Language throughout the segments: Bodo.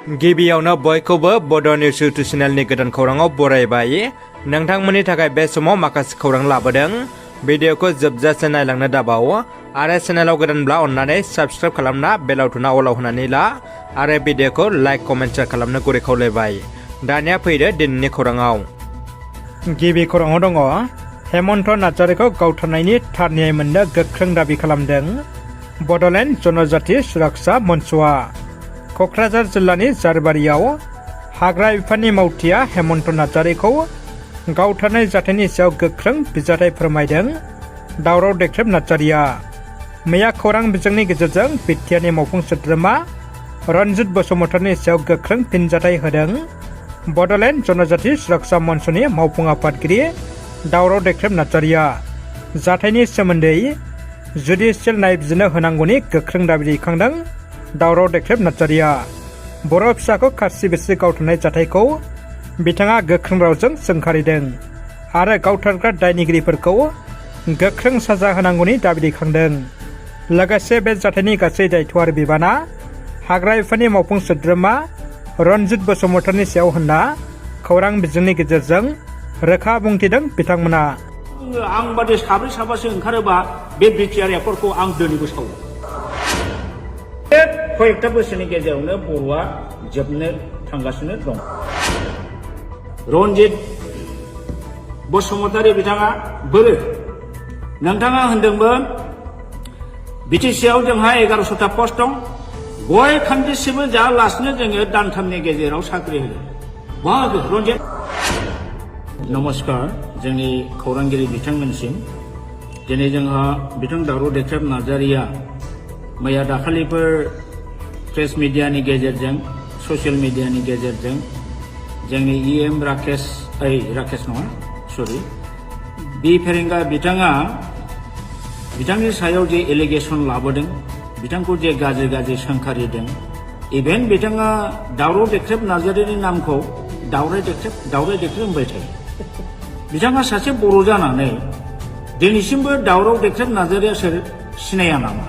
गिबियावनो बयखौबो बड' निउस इउटुब चेनेलनि गोदान खौराङाव बरायबाय। नोंथांमोननि थाखाय बे समाव माखासे खौरां लाबोदों। भिडिअखौ जोबजासे नायलांनो दाबाव आरो चेनेलाव गोदानब्ला अन्नानै साबस्क्राइब खालामना बेल आइकनआ अलाव होनानै ला आरो भिडिअखौ लाइक कमेन्ट शेयार खालामनो गुरै खावलायबाय। दानिया फैदो दिनैनि खौराङाव। गिबि खौराङाव दङ हेमन्त नार्जारिखौ गावथारनायनि थार न्याय मोननो गोख्रों दाबि खालामदों बड'लेण्ड जनजाति सुरक्षा मन्चआ। क'क्राझार जिल्लानि जारबारियाव हाग्रा बिफाननि मावथिया हेमन्त नार्जारिखौ गावथारनाय जाथायनि सायाव गोख्रों बिजाथाय फोरमायदों। दावराव देख्रेब नार्जारिया मैया खौरां बिजोंनि गेजेरजों बिटिआरनि मावफुं सोद्रोमा रन्जित बसुमतारीनि सायाव गोख्रों फिनजाथाय होदों। बड'लेण्ड जनजाति सुरक्षा मन्चनि मावफुं आफादगिरि दावराव देख्रेब नार्जारिया जाथायनि सोमोन्दै जुडिसियेल नायबिजिरनो होनांगौनि गोख्रों दाबि दैखांदों। दावराव देख्रेब नार्जारिया बर' फिसाखौ खारसि बिरसि गावथारनाय जाथायखौ बिथाङा गोख्रों रावजों सोंखारिदों आरो गावथारग्रा दायनिगिरिफोरखौ गोख्रों साजा होनांगौनि दाबि दैखांदों। लोगोसे बे जाथायनि गासै दायित्व आरो बिबाना हाग्रा बिफाननि मावफुं सोद्रोमा रन्जित बसुमतारीनि सायाव होनना खौरां बिजोंनि गेजेरजों रोखा बुंथिदों बिथांमोना। आं बादि साब्रै साबासो ओंखारोबा बे बिटिआर एकर्डखौ आं दिनैबो सावो। बे कयेकथा बोसोरनि गेजेरावनो बर'आ जोबनो थांगासिनो दं। रन्जित बसुमतारी बिथाङा बोरो नोंथाङा होनदोंमोन बिटिसिआव जोंहा 1100टा पस्ट दं, गय खान्दिसेबो जायालासिनो जोङो दानथामनि गेजेराव साख्रि होदों। बहा होदों रन्जित? नमस्कार जोंनि खौरांगिरि बिथांमोनसिम। दिनै जोंहा बिथां दावराव देख्रेब नार्जारिया मैया दाखालिफोर प्रेस मिडियानि गेजेरजों ससियेल मिडियानि गेजेरजों जोंनि इएम राकेश नङा सरि बि फेरेंगा बिथाङा बिथांनि सायाव जे एलिगेसन लाबोदों, बिथांखौ जे गाज्रि सोंखारिदों, इभेन बिथाङा दावराव देख्रेब नार्जारिनि नामखौ दावराय देख्रेब होनबाय थायो। बिथाङा सासे बर' जानानै दिनैसिमबो दावराव देख्रेब नार्जारिया सोर सिनाया नामा?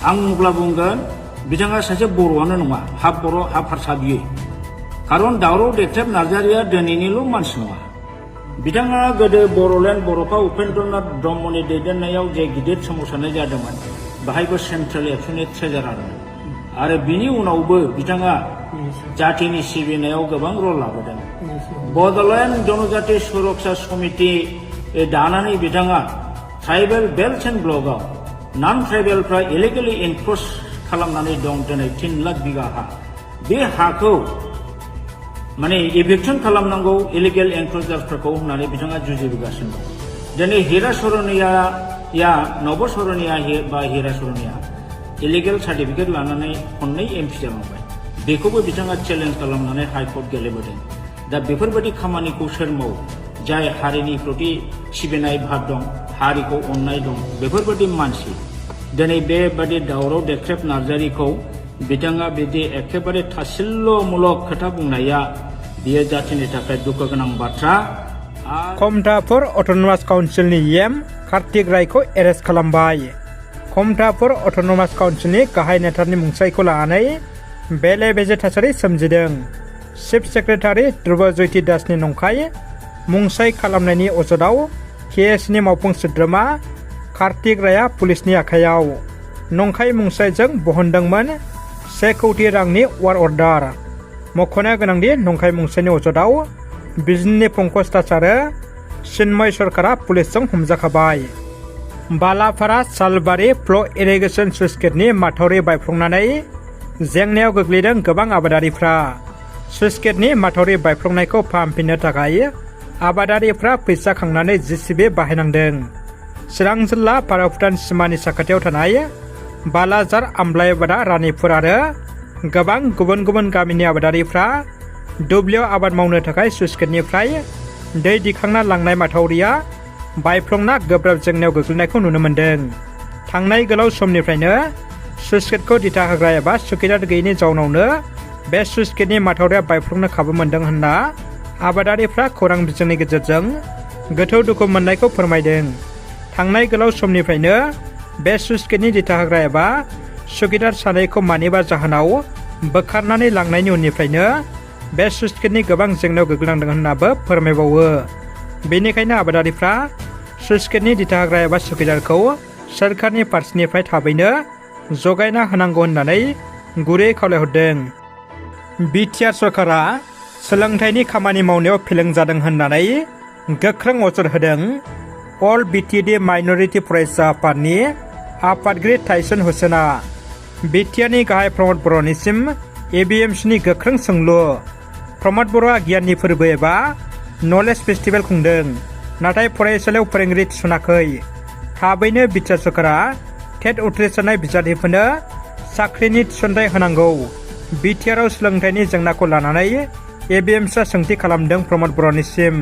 आं अब्ला बुंगोन बिथाङा सासे बर'आनो नङा, हाफ बर' हाफ हारसा बियो। खारन दावराव देख्रेब नार्जारिया दिनैनिल' मानसि नङा। बिथाङा गोदो बर'लेण्ड बर'खा उपेन्द्रनाथ ब्रह्मनि दैदेननायाव जे गिदिर सोमावसारनाय जादोंमोन बाहायबो सेन्ट्रेल एबसुनि ट्रेजारारमोन आरो बिनि उनावबो बिथाङा जातिनि सिबिनायाव गोबां रल लाबोदों। बड'लेण्ड जनजाति सुरक्षा समिति दानानै बिथाङा tribal belt and ब्लकआव non ट्राइबेलफ्रा illegally एनक्रच खालामनानै दं दिनै 3 लाख बिगा हा। बे हाखौ माने इभिक्सन खालामनांगौ इलिगेल एनक्रचार्सफोरखौ होननानै बिथाङा जुजिबोगासिनो दं। दिनै हिरा सरनिया नब सरनिया बा हिरा सरनिया इलिगेल सार्टिफिकेट लानानै खननै एमपि जालांबाय। बेखौबो बिथाङा चेलेन्ज खालामनानै हाइकर्ट गेलेबोदों। दा बेफोरबायदि खामानिखौ सोर मावो? जाय हारिनि प्रति सिबिनाय भाब दं, हारिखौ अननाय दं, बेफोरबायदि मानसि दिनै बेबादि दावराव देख्रेब नार्जारिखौ बिथाङा बिदि एखेबारे थासिल्ल'मूलक खोथा बुंनाया बियो जातिनि थाखाय दुखु गोनां बाथ्रा। खमथापुर अट'नमास काउन्सिलनि एम कार्तिक रायखौ एरेस्ट खालामबाय। खमथापुर अट'नमास काउन्सिलनि गाहाय नेतानि मुंसाइखौ लानानै बेले बेजे थासारि सोमजिदों। चिफ सेक्रेटारि ध्रुबज्यति दासनि नंखाय मुंसाइ खालामनायनि अजदाव केएसनि मावफुं सोद्रोमा कार्तिक रायआ पुलिसनि आखायाव नंखाय मुंसाइजों बहनदोंमोन 1 कौटि रांनि वार अर्डार। मख'नो गोनांदि नंखाय मुंसाइनि अजदाव बिजनी पंकज दास आरो चिन्मय सरकारा पुलिसजों हमजाखाबाय। बालाफारा सालबारि फ्ल' इरिगेसन स्लुइस गेटनि माथावरि बायफ्लंनानै जेंनायाव गोग्लैदों गोबां आबादारिफ्रा। स्लुइस गेटनि माथावरि बायफ्लंनायखौ फाहामफिननो थाखाय आबादारिफ्रा फैसा खांनानै जेसिबि बाहायनांदों। चिरां जिल्ला भारत भुटान सिमानि साखाथियाव थानाय बालाजार आमलायबादा रानिपुर आरो गोबां गुबुन गामिनि आबादारिफ्रा दुब्लियाव आबाद मावनो थाखाय स्लुइस गेटनिफ्राय दै दिखांना लांनाय माथावरिया बायफ्लंना गोब्राब जेंनायाव गोग्लैनायखौ नुनो मोन्दों। थांनाय गोलाव समनिफ्रायनो स्लुइस गेटखौ दिथा होग्रा एबा सुखिदार गैयैनि जाउनावनो बे स्लुइस गेटनि माथावरिया बायफ्लंनो खाबु मोन्दों होनना आबादारिफ्रा खौरां बिजोंनि गेजेरजों गोथौ दुखु मोननायखौ फोरमायदों। थांनाय गोलाव समनिफ्रायनो बे स्लुइस गेटनि दिथा होग्रा एबा सुखिदार सानैखौ मानिबा जाहोनाव बोखारनानै लांनायनि उननिफ्रायनो बे स्लुइस गेटनि गोबां जेंनायाव गोग्लैनांदों होननाबो फोरमायबावो। बेनिखायनो आबादारिफ्रा स्लुइस गेटनि दिथा होग्रा एबा सुखिदारखौ सोरखारनि फारसेनिफ्राय थाबैनो जगायना होनांगौ होननानै गुरै खावलायहरदों। BTR सरकारा सोलोंथाइनि खामानि मावनायाव फेलें जादों होननानै गोख्रों अजद होदों। अल BTD माइनरिटि फरायसा आफादनि आफादगिरि टाइसन हुसेना। BTRनि गाहाय प्रमद बर'निसिम ABMCनि गोख्रों सोंलु। प्रमद बर'आ गियाननि फोरबो एबा नलेज फेस्टिभेल खुंदों, नाथाय फरायसालियाव फोरोंगिरि थिसनाखै। थाबैनो BTR सरकारा टेट उथ्रिसारनाय बिजाथिफोरनो साख्रिनि थिसनथाइ होनांगौ। BTRआव सोलोंथाइनि जेंनाखौ लानानै ABMCआ सोंथि खालामदों प्रमद बर'निसिम।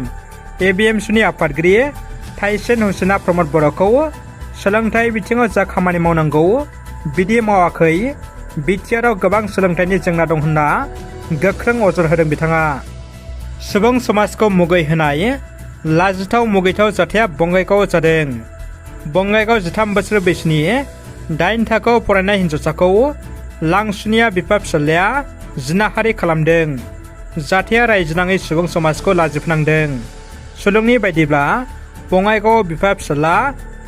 ABMCनि आफादगिरि टाइसन हुसेना प्रमद बर'खौ सोलोंथाइ बिथिङाव जा खामानि मावनांगौ बिदि मावाखै। BTRआव गोबां सोलोंथाइनि जेंना दं होनना गोख्रों अजद होदों बिथाङा। सुबुं समाजखौ मुगैहोनाय लाजिथाव मुगैथाव जाथाया बङाइगावआव जादों। बङाइगाव 13 बोसोर बैसोनि 8 थाखोआव फरायनाय हिन्जावसाखौ लांसुनिया बिफा फिसाज्लाया जिनाहारि खालामदों। जाथाया रायजोनाङै सुबुं समाजखौ लाजिफोनांदों। सुलुंनि बायदिब्ला बङाइगावआव बिफा फिसाज्ला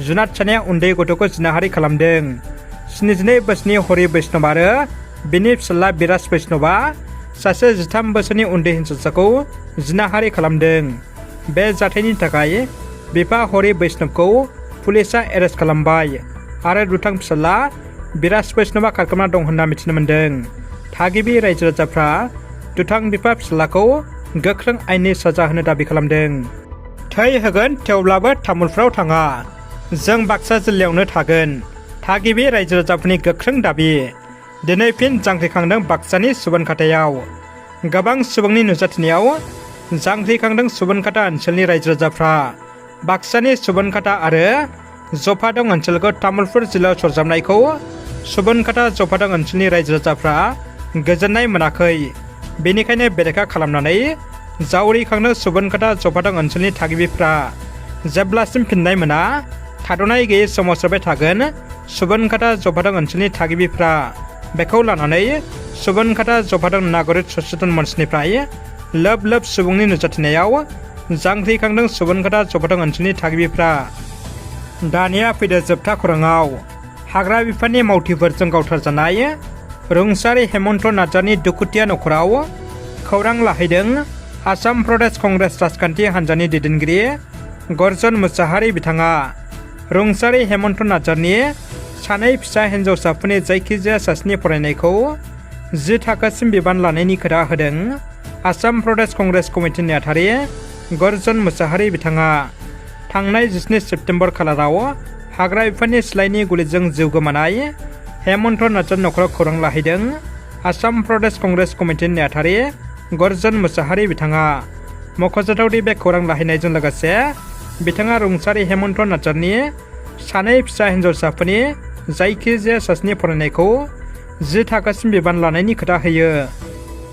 जुनाद सानैया उन्दै गथ'खौ जिनाहारि खालामदों। 72 बोसोरनि हरि बैष्णब आरो बिनि फिसाज्ला बिराज बैष्णबा सासे 13 बोसोरनि उन्दै हिन्जावसाखौ जिनाहारि खालामदों। बे जाथायनि थाखाय बिफा हरि बैष्णबखौ पुलिसआ एरेस्ट खालामबाय आरो दुथां फिसाज्ला बिराज बैष्णबा खारखोमा दं होनना मिथिनो मोन्दों। थागिबि रायजो राजाफ्रा दुथां बिफा फिसाज्लाखौ गोख्रों आयेननि साजा होनो दाबि खालामदों। थै होगोन थेवब्लाबो तामुलपुराव थाङा, जों बाक्सा जिल्लायावनो थागोन। थागिबि रायजो राजाफोरनि गोख्रों दाबि। दिनै फिन जांख्रिखांदों बाक्सानि सुबनखातायाव। गोबां सुबुंनि नुजाथिनायाव जांख्रिखांदों सुबनखाता ओनसोलनि रायजो राजाफ्रा। बाक्सानि सुबनखाता आरो जफादं ओनसोलखौ तामुलपुर जिल्लायाव सरजाबनायखौ सुबनखाता जफादं ओनसोलनि रायजो राजाफ्रा गोजोननाय मोनाखै। बेनिखायनो बेरेखा खालामनानै जावरिखांदों सुबनखाता जफादं ओनसोलनि थागिबिफ्रा। जेब्लासिम फिननाय मोना थाद'नाय गैयै सोमावसारबाय थागोन सुबनखाता जफादं ओनसोलनि थागिबिफ्रा। बेखौ लानानै सुबनखाता जफादं नागरिक सचेतन मन्चनिफ्राय लोब लोब सुबुंनि नुजाथिनायाव जांख्रिखांदों सुबनखाता जफादं ओनसोलनि थागिबिफ्रा। दानिया फैदो जोबथा खौराङाव। हाग्रा बिफाननि मावथिफोरजों गावथारजानाय रुंसारि हेमन्त नार्जारिनि दुखुथिया नखराव खौरां लाहैदों आसाम प्रदेश कंग्रेस राजखान्थि हान्जानि दैदेनगिरि गर्जन मुसाहारि बिथाङा। रुंसारि हेमन्त नार्जारिनि सानै फिसा हिन्जावसाफोरनि जायखिजाया सासेनि फरायनायखौ 10 थाखोसिम बिबान लानायनि खोथा होदों आसाम प्रदेश कंग्रेस कमिटिनि नेहाथारि गर्जन मुसाहारि बिथाङा। थांनाय 17 सेप्तेम्बर खालाराव हाग्रा बिफाननि सिलाइनि गुलिजों जिउ गोमानाय हेमन्त नार्जारि नखराव खौरां लाहैदों आसाम प्रदेश कंग्रेस कमिटिनि नेहाथारि गर्जन मुसाहारि बिथाङा। मख'जाथावदि बे खौरां लाहैनायजों लोगोसे बिथाङा रुंसारि हेमन्त नार्जारिनि सानै फिसा हिन्जावसाफोरनि जायखिजाया सासेनि फरायनायखौ 10 थाखोसिम बिबान लानायनि खोथा होयो।